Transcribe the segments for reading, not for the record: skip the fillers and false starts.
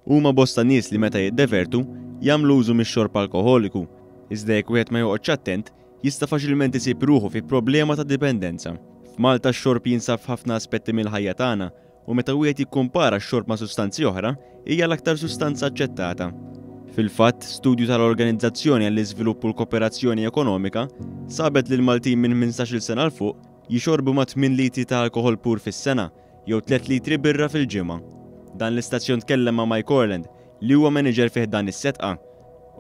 Huma bosta nies li meta jiddevertu, jagħmlu użu mix-xorb alkoħoliku, iżda jekk wieħed ma joqgħodx attent, jista' faċilment isib ruħu fi problema ta' dipendenza. F'Malta x-xorb jinsab f'ħafna aspetti mill-ħajja tagħna u meta wieħed jikkumpara x-xorb ma' sustanzi oħra, hija l-aktar sustanza aċċettata. Fil-fatt, studju tal-Organizzazzjoni għall-Iżvilupp u l-Koperazzjoni Ekonomika sabet li l-Maltin minn 15-il sena 'l fuq jixorbu ma' 8 litri ta' alkoħol pur fis-sena jew 3 litri birra fil-ġimgħa. Dan l-istazzjon tkellem ma' Mike Orland, li huwa manager fi ħdan is-Sedqa.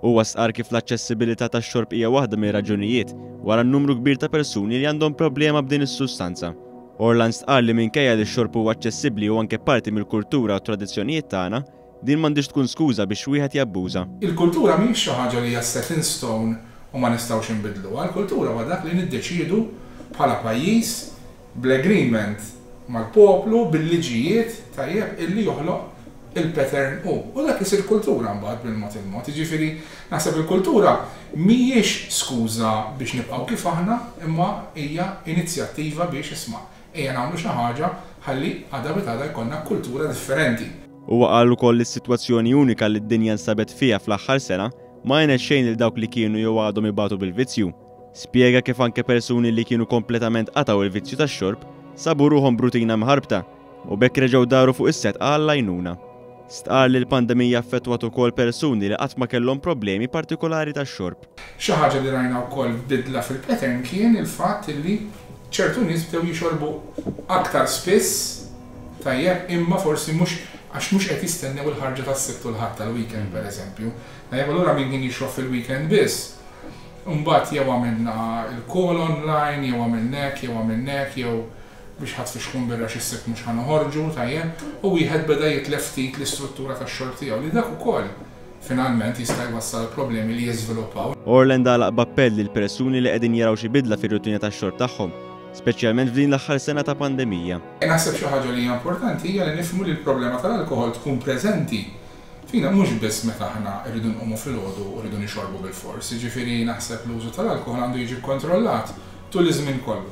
Huwa stqarr kif l-aċċessibilità tax-xorb hija waħda mir-raġunijiet wara n-numru kbir ta' persuni li għandhom problema b'din is-sustanza. Orland stqarr li minkejja li x-xorb huwa aċċessibbli u anke parti mill-kultura u t-tradizzjonijiet tagħna, din m'għandhiex tkun skuża biex wieħed jabbuża. Il-kultura mhijiex xi ħaġa li hija set in stone u ma nistgħux inbiddluha. Il-kultura huwa dak li niddeċiedu bħala pajjiż bl-agreement mal-poplu, bil-liġijiet, tajjeb, illi joħloq il-pattern hu. U dak isir kultura mbagħad bil-mod il-mod. Jiġifieri naħseb il-kultura mhijiex skuża biex nibqgħu kif aħna imma hija inizjattiva biex isma' ejja nagħmlu xi ħaġa ħalli għada pitgħada jkollna kultura differenti. Huwa qal ukoll li s-sitwazzjoni unika li d-dinja nstabet fiha fl-aħħar sena ma għenet xejn lil dawk li kienu jew għadhom ibatu bil-vizzju. Spjega kif anke persuni li kienu kompletament qatgħu l-vizzju tax-xorb sabu ruħhom b'rutina mħarbta u b'hekk reġgħu daru fuq is-sedqa għall-għajnuna. Stqarr li l-pandemija affettwat ukoll persuni li qatt ma kellhom problemi partikolari ta' xorb. Xi ħaġa li rajna wkoll bidla fil-pattern kien il-fatt li ċertu nies bdew jixorbu aktar spiss, tajjeb, imma forsi mhux għax mhux qed jistennew il-ħarġa tas-Sibt u l-Ħadd tal-weekend pereżempju. Tajjeb, allura min kien jixrob fil-weekend biss, imbagħad jew għamilna l-call online, jew għamilna hekk, jew għamilna hekk, jew biex ħadd fixkun birra xi s-Sibt mhux ħa noħorġu, tajjeb, u wieħed beda jitlef ftit l-istruttura tax-xorb tiegħu li dak ukoll finalment jista' jwassal għal problemi li jiżviluppaw. Orland għalaq b'appell lill-persuni li qegħdin jaraw xi bidla fir-rutina tax-xorb tagħhom, speċjalment f'din l-aħħar sena ta' pandemija. Naħseb xi ħaġa li hija importanti hija li nifhmu li l-problema tal-alkoħol tkun preżenti fina mhux biss meta aħna rridu nqumu filgħodu u rridu nixorbu bilfors, jiġifieri naħseb l-użu tal-alkoħol għandu jiġi kkontrollat tul iż-żmien kollu.